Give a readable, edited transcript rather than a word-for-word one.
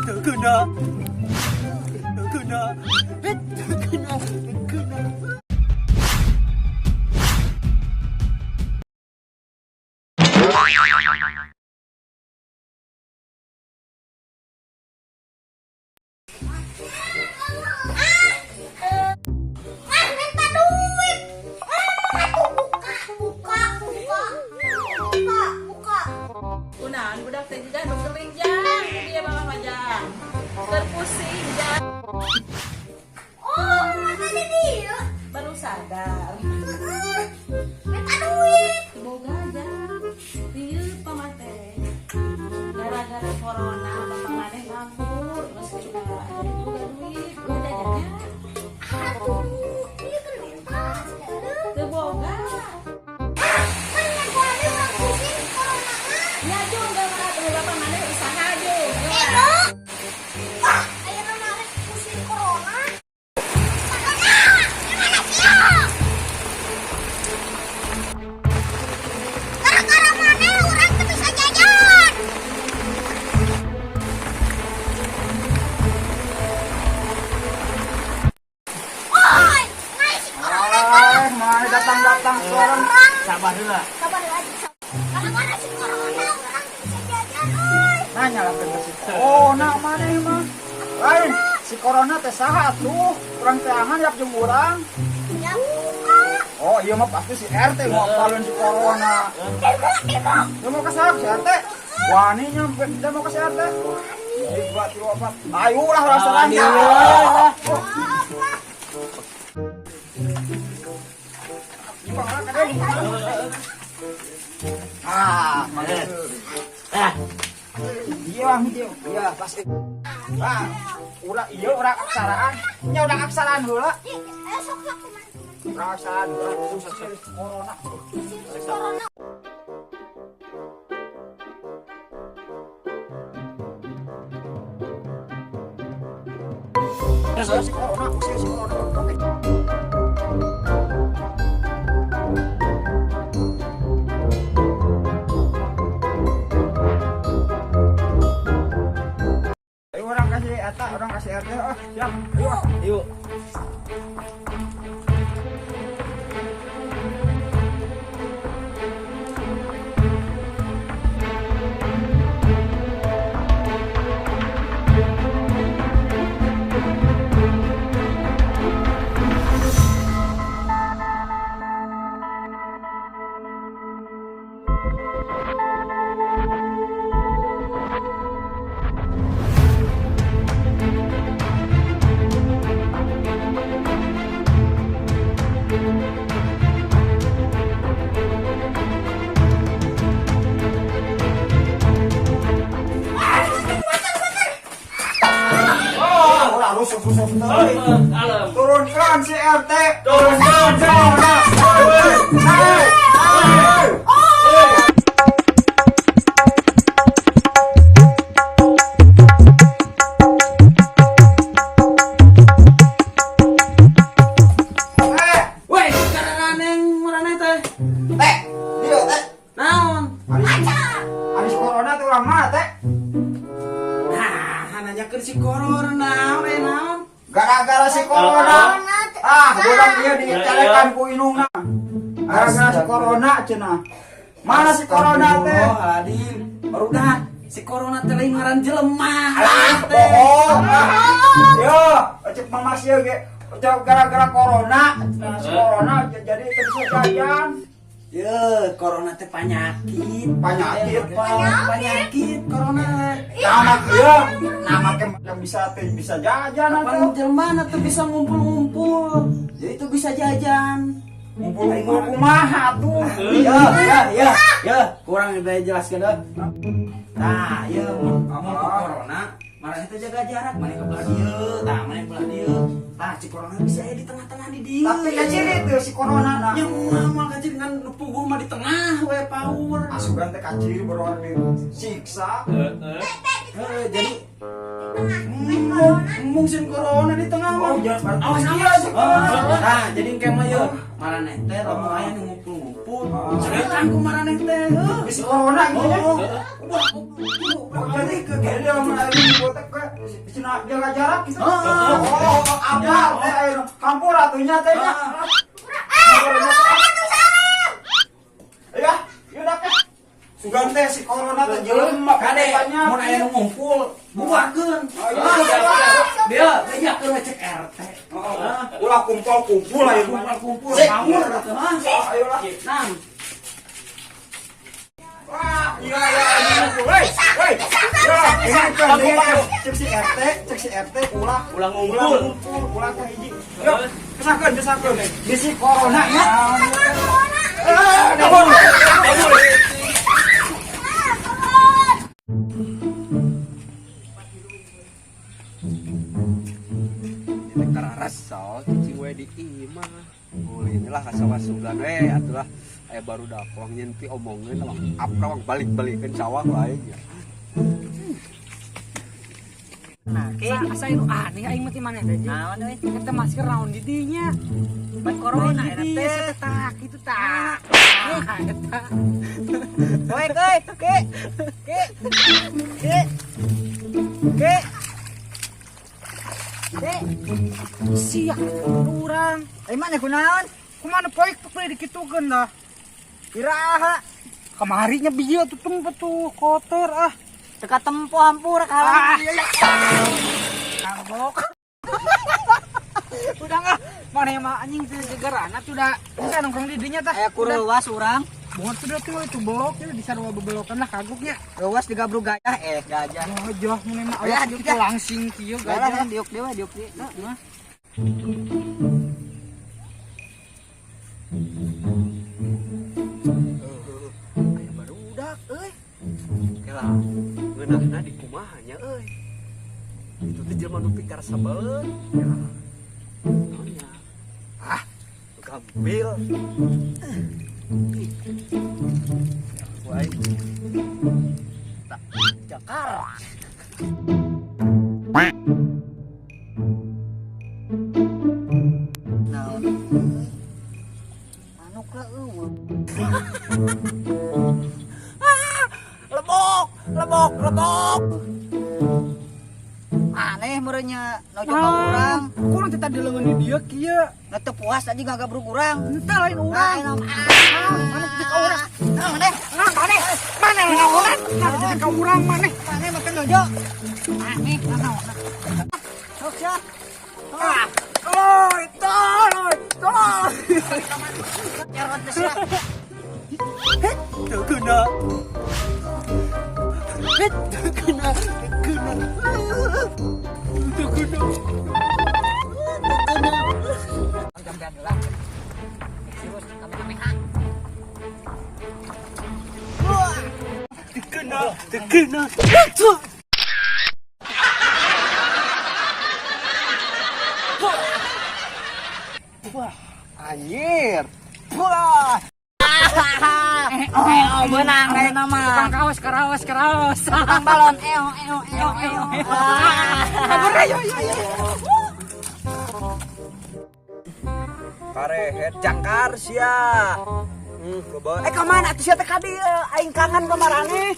Teu kena. Teu kena. Teu kena. Teu kena. Ah, minta duit. Ah, atuh buka, buka, buka. Buka, buka. Kunaon budak teh juga nu gering, Jang? Dia mama mah, Jang. Keur pusing, Jang. Oh, mata di dia. Baru sadar. Heeh. Minta duit. Boga, Jang. Ieu pamate. Gara-gara corona bapak maneh nganggur geus kita jadi boga duit, ulah jajannya. Atuh, ieu kan minta. Teu boga. Ah, kan ngagoreng urang pusing corona mah. Nya jung gak tuh bapak maneh usaha jung. Ero. Wah, ayeuna mah rek pusing corona. Corona, gimana sih? Gara-gara maneh urang teu bisa jajan. Woi, naik si corona. Ah, mana datang-datang seorang. Sabar heula. Sabar lagi. Gara-gara si corona urang teu bisa jajan, euy. Nanya lah ke si corona mana mah. Lain, si corona teh saha atuh? Urang teangan yap jeung urang. Ya buka. Oh, iya mah pasti si RT mau apalun si corona. Demo, demo. Dia mau ke si RT? Wani nyampe, dia mau ke si RT. Hiji, dua, tilu, opat. Ayo lah urang serang. Apa? Ah, Ah, iya bang, iya, iya pasti. Ah, urang iya urang aksaraan. Nya urang aksaraan heula. Eh, sok sok kumaha? Urang aksaraan heula khusus corona. Corona. Usir si corona, usir si corona. Oke. Ayo urang kasih eta, urang kasih RT. Oh, siap. Ayo. Ah. Yuk. Oh, ulah rusuh rusuh teuing. Alem. Turunkan si RT. Turunkan si corona. Hei, hei, hei. Eh, Woi, karena maraneh teh. teh, dia teh. Naon? Aris corona tuh orang mana teh? Nah, nanyakeun si corona we naon? Gara-gara si corona. Ah, urang dia dicarekan ku indungna. Gara-gara si corona cenah. Mana si corona teh? Oh, Aladin. Barudak si corona teh lain ngaran jelema. Alah, bohong. Yo, cek mama sih ge. Cek gara-gara corona, nah, si corona jadi teu bisa jajan. Ye, corona teh panyakit. Panyakit. Panyakit corona. Nama kieu, nama ke yang bisa teu bisa jajan Kapan atuh. jelema na teu bisa ngumpul-ngumpul. Jadi itu bisa jajan. Ngumpul-ngumpul kumaha atuh? Ya, ya, ya, ya, kurang udah jelaskan deh. Nah, ya, mun mun ku corona, malah itu jaga jarak, mana ke belah dieu, tah mana belah dieu. Tah si corona bisa aya di tengah-tengah di dieu. Tapi kaciri teu si corona na. Ya moal kaciri ngan nu puguh mah di tengah we paur. Asugan teh kaciri baru disiksa. Heeh, jadi mungkin corona di tengah mah. Awas awas. Nah, jadi engke mah yeuh maraneh teh lamun aya nu ngumpul-ngumpul. Cerekan ku maraneh teh. Si corona gitu nya. Jadi ke dia lamun aya ngumpul teh ke cenah jaga jarak gitu. Oh, apal teh aya kampur atuh nya teh nya. Corona tuh sareng. Ya, yaudah ke. Sugan teh si corona teh jelema Kade, mun aya nu ngumpul, bubarkeun. Dia bejakeun we cek RT. Ulah kumpul-kumpul ayo Kumpul-kumpul Sik. paur atuh ha. Ayo lah. Nang. Wah, iya iya ngumpul. Woi, woi. Ya, ini kan cek si RT, cek si RT ulah Ulah ngumpul. Ngumpul, ulah ka hiji. Yo, kesakeun, kesakeun. Bisi corona nya. Eh, kabur. Kabur. Ah, kabur. Ini kararas cicing we di imah. Ulin lah ka sawah sugan we atulah aya barudak wang nyen pi omongeun wang apra wang balik-balikeun sawah ku aing. Nah, asa anu aneh aing mah ti maneh teh. Naon euy? Eta masker naon di dinya? Ban corona eta teh. Tah, kitu tah. Nah, eta. Woi, euy, ke. Ke. Ke. Ke. Ke. Sia urang. Eh mana kunaon? Kumaha poek poek dikitukeun lah. Iraha. Kamarinya bieu tuh tempat tuh kotor ah. Teka tempo hampura kalah. Kagok. Udah ah, mana mah anjing teh gegerana tuh udah bisa nongkrong di dinya tah. Aya kureuwas urang. Bunga tuh tuh itu belok ya di sarua bebelokan lah kagoknya. Reuwas digabrug gajah gajah. Gajah mun mah Ya, awak diuk kitu ya. langsing kieu Gajah gajah. diuk deui we, diuk deui. Nah. Aya barudak euy. Kela ngeunahna di kumaha nya euy. Itu teh jelema nu pikarasebeun. Kela. Naon nya? Ah, gampil. Ih. Ku aing. Tak jakar. Naon? Manuk lah eueuh. Lebok, lebok, lebok. Aneh meureunnya nojo ka urang. Kurang teh tadi leungeun di dieu kieu. Nu teu puas tadi ngagabrug urang. Entah lain urang. Nah, Mana jadi ka urang? Nah, maneh? Nah, maneh. Mana laonan? Nah, jadi ka urang maneh. Maneh makan nojo. Aneh, naon? Sok sia. Ah. Oi, tolong, tolong. Cerot teh sia. Teu kena. Teu kena, teu kena. Teu kena. Jambean heula. Terus kamehameha. Teu kena, teu kena. Wah, anjir. Wah. Oh, beunang ayeuna mah. Tukang kaos, karaos, karaos. Tukang balon eo eo eo eo. Kabur ayo, ayo, ayo. Karehet jangkar sia. Loba. Eh ka mana atuh sia teh ka dieu? Aing kangen ka maraneh.